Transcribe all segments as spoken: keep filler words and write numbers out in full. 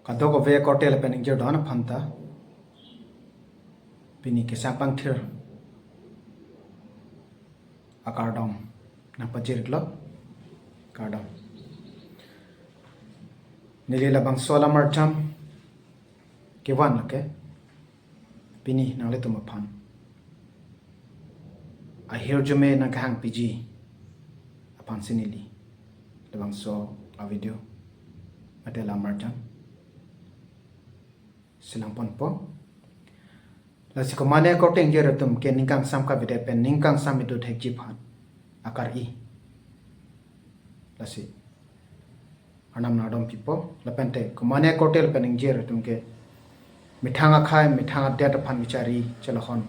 Kadokave korte lapen ingjir do-an aphanta pini kesang pangthir akardom nangpajir-iklo. Kardom. Neli labangso alam arjam kevan lake pini nanglitum aphan ahirjume nangkehang piji aphansi neli labangso a-video mate alam arjam selangponpo. Lasi komatne korte ingjir atum ke ning kangsam kavedet pen ning kangsam kedo thekji aphan akar-i. Lasi Arnam nangdom pipo. Lapente komatne korte lapen ingjir atum ke methang akhei, methang adet aphan bichari chelahon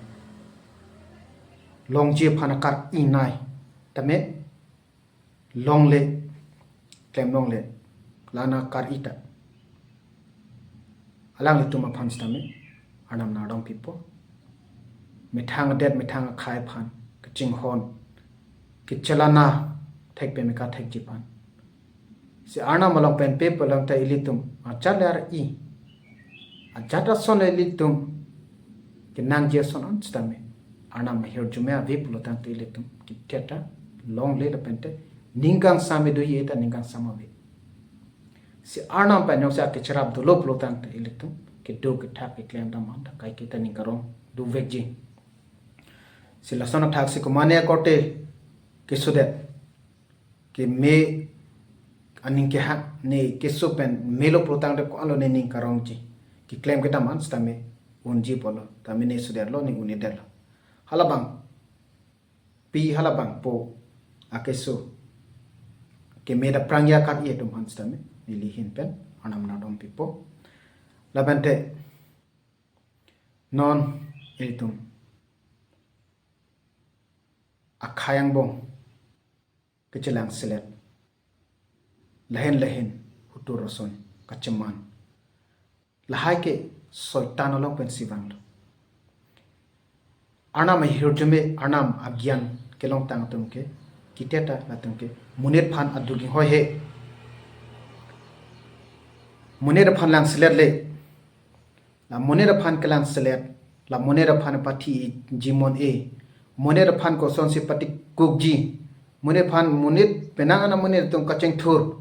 longji aphan akar-i nai. Tame longle, klem longle, la-an akar-i ta alanglitum aphan sitame Arnam nangdom pipo. Methang adet, methang akhei aphan kachinghon, kachelana thekpeme kathekji aphan si Arnam along pen pe pulang ta ilitum ajat le ar-i, ajat ason le ilitum kenangji ason an sitame Arnam ahirjume ave pulotangte ilitum kiteta longle lapente ning kangsam kedo-i ta ning kangsam ave. Si Arnam pen jongsi akecherap dolo pulotangte ilitum kedo kethak keklem dam an ta kaike ta ning karong dovekji. Si lason athaksi komatne korte kesodet keme aning kehang ne keso pen melo pulotangte ko-anlo ne ning karongji, keklem kedam an sitame unji pulo, tame ne sodetlo ne un-edetlo. Halabangpi halabangpo akeso keme dapprang ya akar-i atum aphan sitame neli ahin pen Arnam nangdom pipo. Lapente non ilitum akhei angbong kachelangselet, lahin lahin hutur ason kacheman, lahai ke Soitan along pensi vanglo. Arnam ahirjume, Arnam agyan kelongtang atum ke kiteta latum ke monit aphan aduk inghoi he. Monit aphan langselet le, la monit aphan kelangselet, la monit aphan pathi jimon e, monit aphan kosonsi patikukji, monit aphan, monit penang ana monit atum kachingthur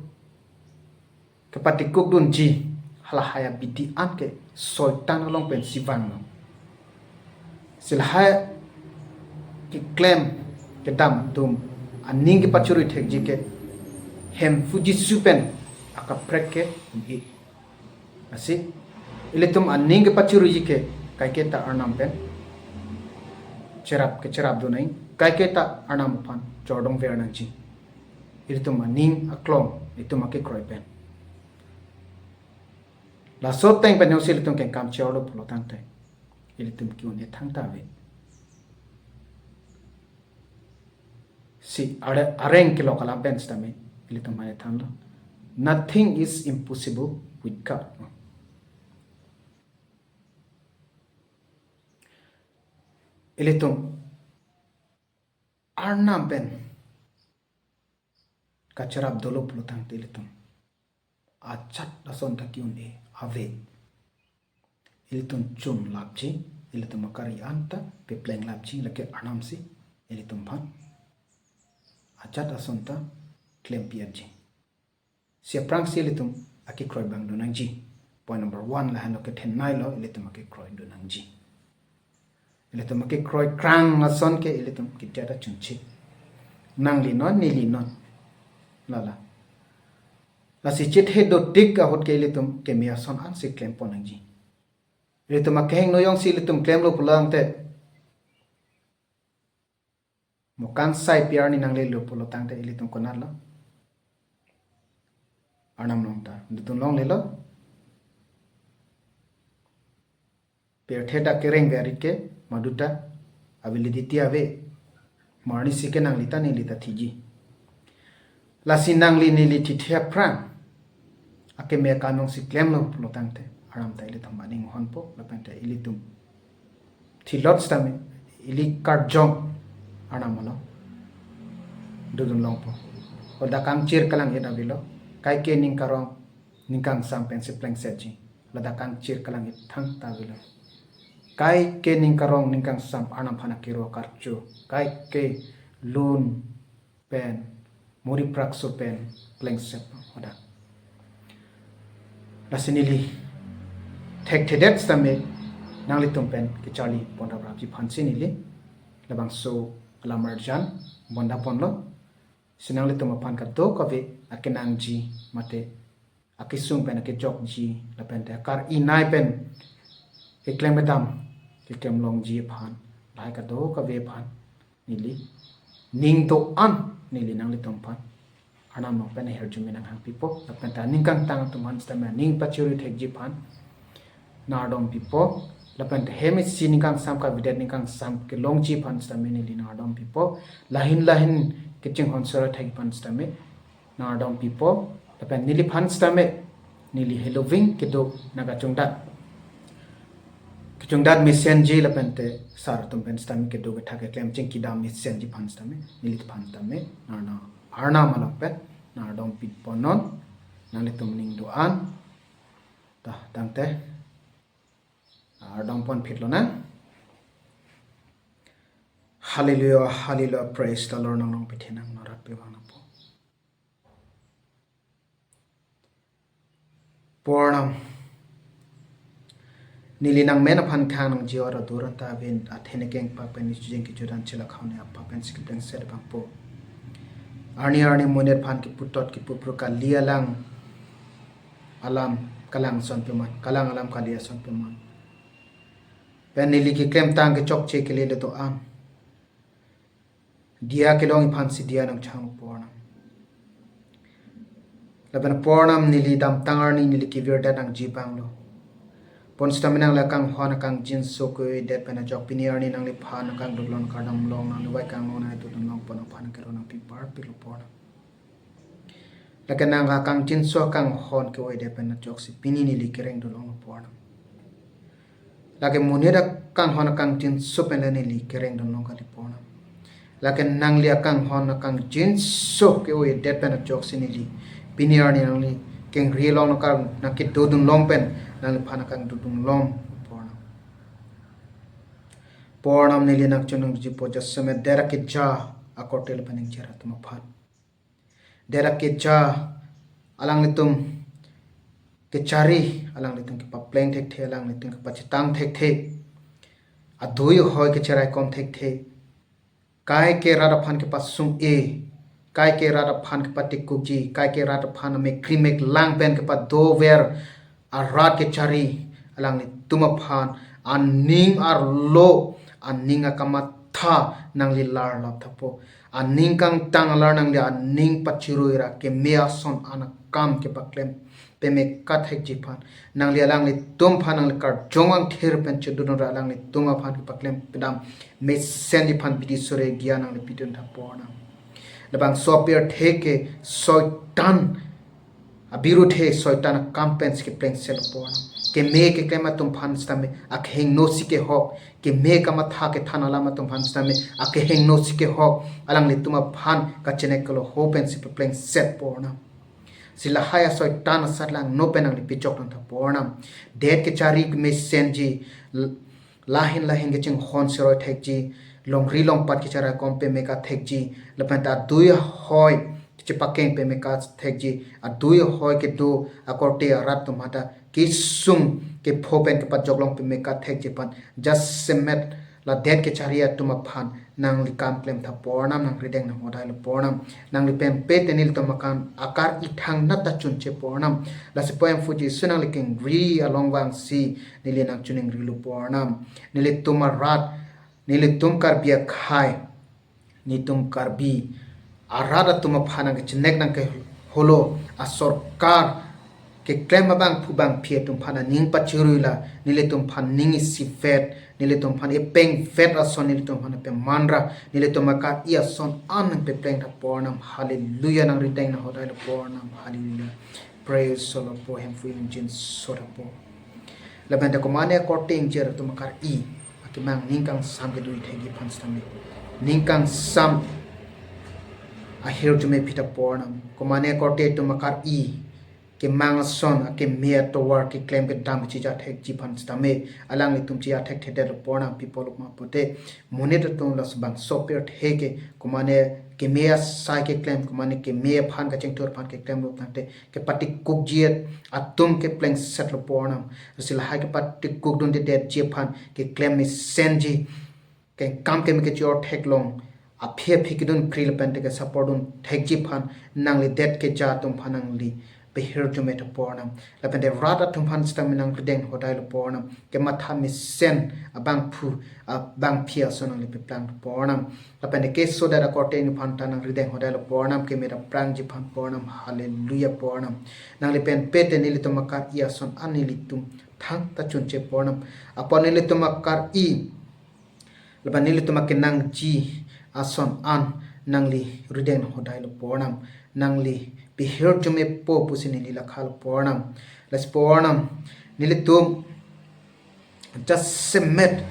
kepatikukdunji, halahai abidi an ke Soitan along pensi vanglo. Si lahai keklem kedam atum aning kepachorui thekji ke Hemphu Jisu pen akaprek ke un-e. Lasi ilitum aning kepachoruiji ke kaike ta Arnam pen cherap kecherap do nang, kaike ta Arnam aphan chordom ver nangji. Ilitum aning aklong, ilitum akekroi pen. Laso ateng pen jongsi ilitum kengkam chorlo pulotangte ilitum ke-un-e thangta ave. Si are-, areng kelok alam pen sitame ilitum mane thanlo, "Nothing is impossible with God." Ilitum Arnam pen kacherap dolo pulotangte ilitum ajat ason ta ke-un-e ave. Ilitum chunlapji, ilitum akari an ta peplenglapji, lake Arnam si ilitum aphan ajat ason ta klempi-etji. Si aphrangsi ilitum akekroi abang do nangji. Point number one lahenlo, kethenei lo, ilitum akekroi do nangji. Ilitum akekroi krang ason ke ilitum kiteta chunche. Nangli non, neli non. Lala. Lasi chethe dotik ahut ke ilitum keme ason ansi klempon nangji. Ilitum akehingno jongsi ilitum klemlo pulotangte, mo kangsai pi arni nanglelo pulotangte ilitum konatlo? Arnam along ta dodun longlelo. Pirthe ta kereng gari ke maduta ave, validity ave. Mo arnisi ke nangli ta neli ta thiji. Lasi nangli neli thithe aphrang akeme akam jongsi klemlo pulotangte Arnam ta ilitum aning honpo, lapente ilitum thilot sitame ili karjong Arnam along dodun longpo. Kodak kangchir kalang-et avelo, kaike ning karong ning kangsam pensi plengsetji. ladak kangchir kalang ithang ta avelo. Kaike ning karong ning kangsam Arnam aphan akero karcho, kaike lun pen muri prakso pen plengset hadak. Lasi neli thekthedet sitame nanglitum pen kecharli pon raprapji aphansi neli labangso alam arjan bonda ponlo. Si nanglitum aphan kadokave akenangji mate akesung pen akejokji lapen te akar-i nai pen keklem kedam keklem longji aphan, lahai kadokave aphan neli ning do-an neli nanglitum aphan Arnam along pen ahirjume nanghangpipo, lapen ta ning kangtang atum aphan sitame ning pachirui thekji aphan nangardom pipo, lapen ta hem isi ning kangsam kavedet ning kangsam kelongji aphan sitame neli nangardom pipo, lahin lahin kachinghon sora thekji aphan sitame nangardom pipo, lapen neliphan sitame neli heloving kedo nangkachongdat, kachongdat mesenji lapen te sar atum pen sitame kedo kethak keklem chingki dam mesenji aphan sitame neliphan sitame nang Arnam along pen nangardom pipo non, nanglitum ning do-an. Ta tangte ardom pon phitlo na. Hallelujah, hallelujah, praise the Lord, nang nong pithe nang norat pe vang napo. Purnam. Neli nangmen aphan khang nangji ora duran ta avin athene kengpak pen neli chujeng kejudan chilak haune apa pen sik plengset abangpo. Arni arni monit aphan keputot kepupru kali alang alam kalang ason peman, kalang alam kali ason peman. Pen neli keklemtang kechokche kele le do-an. Diya kelongji aphansi diya nangchang purnam. Lapen purnam neli damtang arni neli kevirdet nangji abanglo. Pon sitame nangli akanghon akangjinso ke-oidet pen ajok pini arni nangliphan akangduk long kardom long nangli vai kanglong nangduk long pon aphan kero nangpi parpiklo purnam. Lake nang akangjinso akanghon ke-oidet pen ajoksi pini neli kereng dun longlo purnam. Lake monit akanghon akangjinso pen le neli kereng dun long kali purnam. Lake nangli akanghon akangjinso ke-oidet pen ajoksi neli pini arni nangli kengri long nangkar nangkedo dun long pen nangliphan akangduk dun long purnam. Purnam neli nangchonong jipo jasemet det akeja akorte lapen ingjer atum aphan. Det akeja alanglitum kechari, alanglitum kepapleng thekthe, alanglitum kepachetang thekthe. Adui ahoi kecheraikom thekthe. Kaike rat aphan kepasung-e, kaike rat aphan kepatikukji, kaike rat aphan amek krimek lang pen kepadover arat kechari alanglitum aphan aning arlo, aning akamatha nangli lar lap thapo. Aning kangtang alar nangli aning pachirui ra keme ason an akam kepaklem peme kathekji aphan. Nangli alanglitum aphan nangli karjong angthir pen chedun ra alanglitum aphan kepaklem pedam mesenji aphan bidi sore giya nangli pidun tha purnam. Labangso apirthe ke Soitan abiruthe Soitan akam pensi keplengset purnam. Keme keklem atum aphan sitame akehingno si kehok. Keme kamatha kethan alam atum aphan sitame akehingno si kehok. Alanglitum aphan kachenek kelo ho pensi peplengset purnam. Si lahai asoitan asatlang no pen nangli pejok nang tha purnam. Det kechari kemesenji l- lahin lahin kachinghon siroi thekji, longri longpat kecheraikom peme kathekji, lapen ta adui ahoi kechepakeng peme kathekji, adui ahoi kedo akorte arat atum hata kesung kepho pen kepajok long peme kathekji aphan jasemet la det kechari atum aphan nangli kam klem tha purnam, nangrideng nanghodailo purnam. Nangli pen pe te nelitum akam akar-i thangnat ta chunche purnam. Lasi pu Hemphu Jisu nangli kengri along vangsi neli nangchiningrilo purnam. Nelitum arat, nelitum Karbi akhei, nelitum Karbi arat atum aphan nangkechenek nangkeholo asorkar keklem abangphu bangphi atum aphan aning pachirui la nelitum aphan ning isivet, nelitum aphan epengvet ason, nelitum aphan epemanra, nelitum akar-i ason an nangpepleng tha purnam. Hallelujah, nangrideng nanghodailo purnam. Hallelujah. Praise the Lord, pu Hemphu ingjinso tha po. Lapen ta komane akorte ingjer atum akar-i akemang ning kangsam kedui thekji aphan sitame ning kangsam ahirjume pi tha purnam. Komane akorte atum akar-i kemang ason akeme atovar keklem kedam chijathekji aphan sitame alanglitum chijathekthedetlo ponnang. Pi apotlo ma pulote monit atum laso bangso pirthe ke komane keme asai keklem, komane keme aphan kachingthur aphan keklemlo tangte kepatikukji atum keplengsetlo ponnang. Lasi lahai kepatikukdundedetji aphan, keklem mesenji, kengkam keme kechor theklong aphi aphi kedun kril pen te kesapor dun thekji aphan nangli det keja atum aphan nangli pehirjume tha ponnang. Lapen te rat atum aphan sitame nangrideng hodailo ponnang. Kematha mesen abangphu, abangpi ason nangli peplangtha ponnang. Lapen te kesodet akorte aphan ta nangrideng hodailo ponnang. Keme ta prangji aphan ponnang. Hallelujah ponnang. Nangli pen pete nelitum akar-i ason an nelitum thangta chunche ponnang. Apot nelitum akar-i lapen nelitum akenangji ason an nangli rideng hodailo ponnang. Nangli pehirjumepo pusi neli lakhalo ponnang. Lasi ponnang, nelitum jasemet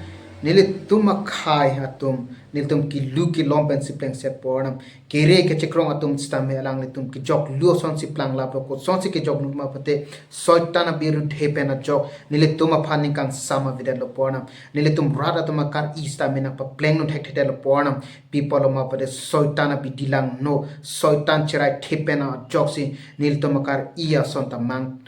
nelitum akhei atum nelitum kelu kelom pensi plengset ponnang. Kere kechekrong atum sitame alanglitum kejoklu asonsi planglo, kosonsi kejoklu ma pulote Soitan abirudhe pen ajok nelitum aphan ning kangsam avedetlo ponnang. Nelitum rat atum akar-i sitame nangpaplengdun thekthedetlo ponnang. Pi apotlo ma pulote Soitan abidi langno, Soitan chiraithe pen ajoksi nelitum akar-i ason ta mang,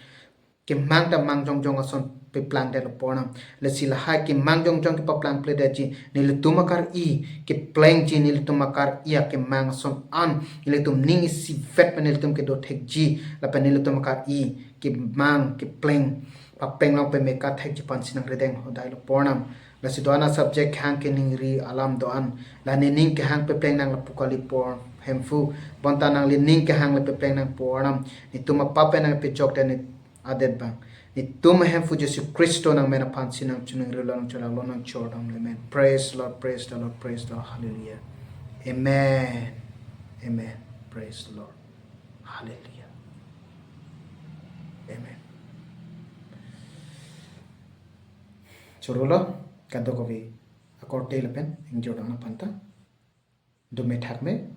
kemang ta mang jongjong ason peplangdetlo ponnang. Lasi lahai kemang jongjong kepaplang pledetji, nelitum akar-i keplengji, nelitum akar-i akemang ason an nelitum ning isivet pen nelitum kedo thekji, lapen nelitum akar-i kemang kepleng papleng long pemeka thekji aphansi nangrideng hodailo ponnang. Lasi do-an a-subject kehang keningri alam do-an. La nening kehang pepleng nang lapu kali pon Hemphu. Bonta nangli ning kehang le pepleng nang ponnang. Netum apap pen nangpejokdet adet abang. Netum Hemphu Jisu Khristo nangmen aphansi nangchiningrilo, nangcholanglo, nangchordamlo. Amen. Praise Lord, praise the Lord, praise the Lord. Hallelujah. Amen. Amen. Praise the Lord. Hallelujah. Amen. Chorolo, kadokave akorte lapen ingjordam aphan ta. Dome thakme,